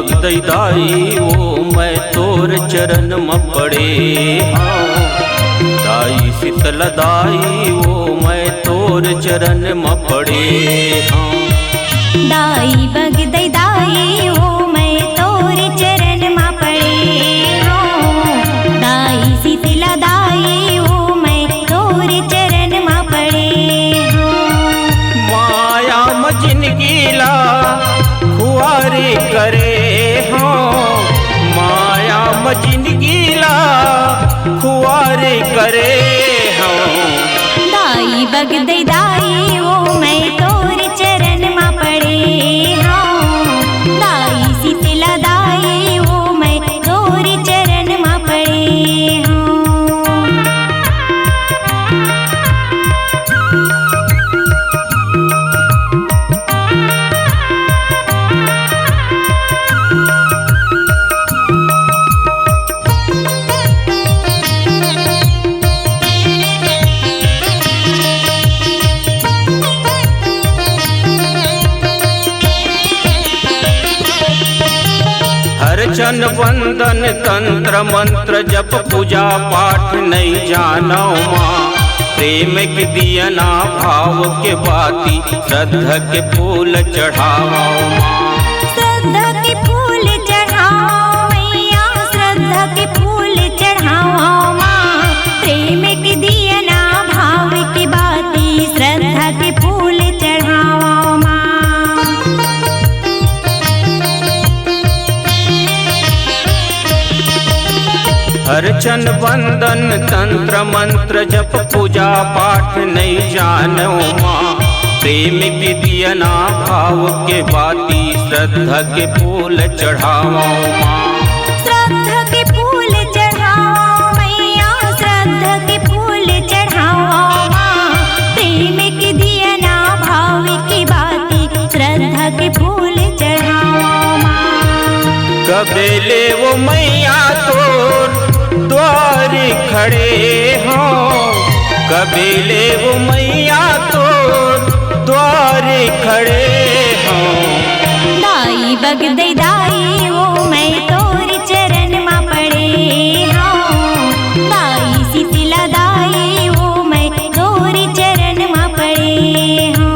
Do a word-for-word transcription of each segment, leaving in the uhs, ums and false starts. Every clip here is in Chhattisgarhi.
दई दाई ओ मैं तोर चरण म पड़े हंव। दाई शीतला दाई ओ मैं तोर चरण म पड़े हंव। दाई बगदई दाई ओ मैं तोर चरण म पड़े हंव। दाई शीतला दाई ओ मैं तोर चरण म पड़े हंव। माया म जिनगी ला खुआरी करे हंव। माया म जिनगी ला खुआरी करे हंव। दाई बगदई दाई ओ मैं तोर चरण म पड़े हंव। दाई शीतला दाई ओ मैं तोर चरण म पड़े हंव। हर चन बंदन तंत्र मंत्र जप पूजा पाठ नइ जानव माँ। प्रेम के दियना भाव के बाती श्रद्धा के फूल चढ़ावव माँ। श्रद्धा के फूल चढ़ावव मैया, श्रद्धा के फूल चढ़ावव माँ। प्रेम के दियना भाव के बाती श्रद्धा के फूल चढ़ावव माँ। अर्चन बंदन तंत्र मंत्र जप पूजा पाठ नइ जानव माँ। प्रेम के दियना भाव के बाती श्रद्धा के फूल चढ़ावव माँ। श्रद्धा के फूल चढ़ावव मैया, श्रद्धा के फूल चढ़ावव माँ। प्रेम के दियना भाव के बाती श्रद्धा के फूल चढ़ावव माँ। कबे ले ओ मैया तोर द्वारी खड़े हंव। कबे ले ओ मैया तोर द्वारी खड़े हंव। दाई बगदई दाई ओ मैं तोर चरण म पड़े हंव। दाई शीतला दाई ओ मैं तोर चरण म पड़े हंव।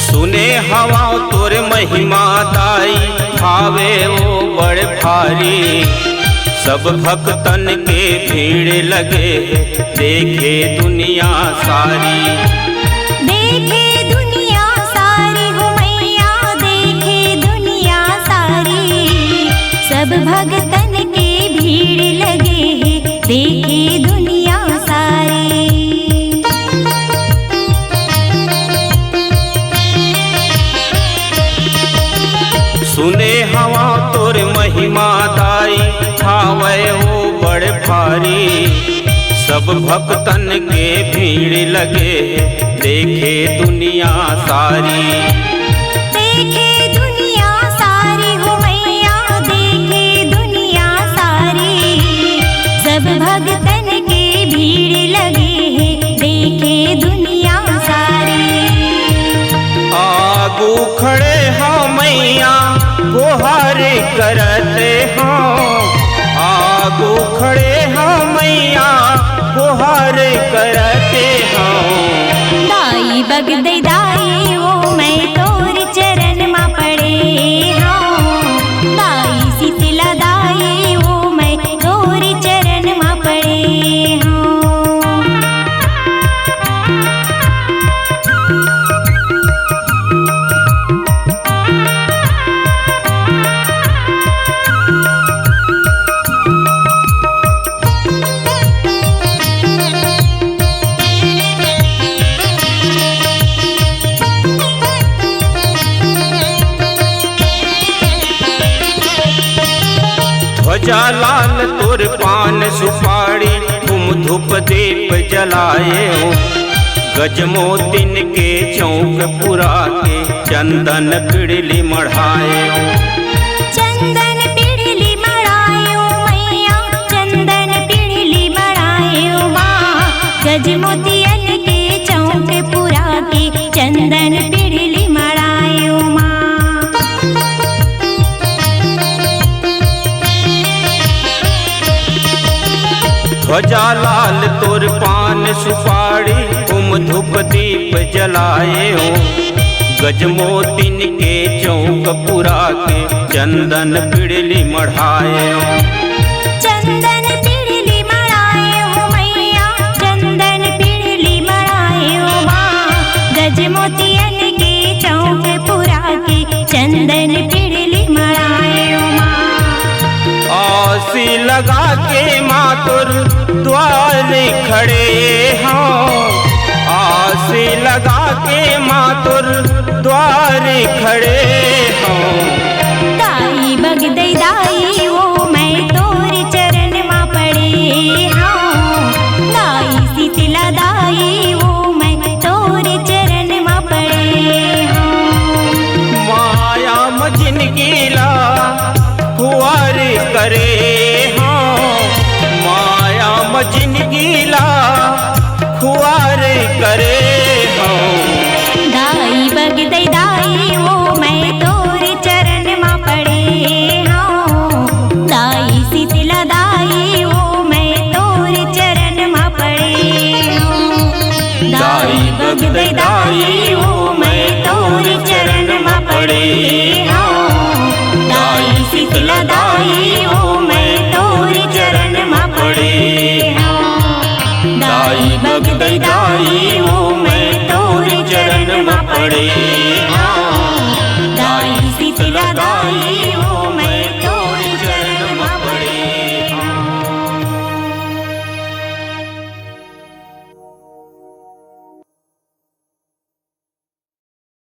सुने हवंव तोर महिमा दाई, हावे ओ बड़ भारी। सब भक्तन के भीड़ लगे, देखे दुनिया सारी। देखे दुनिया सारी हो मैया, देखे दुनिया सारी। सब भक्तन के भीड़ लगे हे, देखे दुनिया सारी। सुने हवंव तोर महिमा दाई, हावय ओ बड़ भारी। सब भक्तन के भीड़ लगे, देखे दुनिया सारी। देखे दुनिया सारी हो मैया, देखे दुनिया सारी। सब भक्तन के भीड़ लगे हे, देखे दुनिया सारी। आगू खड़े हंव मैया, गोहार करत हंव। आगू खड़े हंव मैया, गोहार करत हंव। दाई बगदई दाई ओ मैं तोर चरण म पड़े हंव। दाई शीतला दाई ओ मैं तोर चरण म पड़े हंव। ध्वजा लाल तोर पान सुपारी, दीप जलाएव, गजमोतिन के चौक पुरा के चंदन पिड़ली मढ़ाएव। चंदन पिड़ली मढ़ाएव मैया, चंदन पिड़ली मढ़ाएव माँ। गजमोतियन के चौक पुरा के चंदन पिड़ली मढ़ाएव माँ। ध्वजा लाल तोर पान सुपारी, ओम धूप दीप जलाएव। गजमोतिन के चौक पुरा के चंदन पिड़ली मढ़ाएव। चंदन पिड़ली मढ़ाएव मैया, चंदन पिड़ली मढ़ाएव माँ। गजमोतियन के चौक पुरा के चंदन पिड़ली मढ़ाएव माँ। आसी लगा के माँ तोर द्वार खड़े हौं, आसी लगा के माँ तोर द्वार खड़े हौं। दाई बगदई दाई ओ मैं तोर चरण मा पड़े हौं। दाई शीतला दाई ओ मैं तोर चरण मा पड़े हौं। माया म जिनगी ला खुआर करे हौं, माया म जिनगी ला खुआर करे हौं। दाई बगदई दाई ओ मैं तोर चरण मा पड़े हौं। दाई शीतला दाई ओ मैं तोर चरण मा पड़े हौं। दाई बगदई दाई ओ मैं तोर चरण मा पड़े हौं।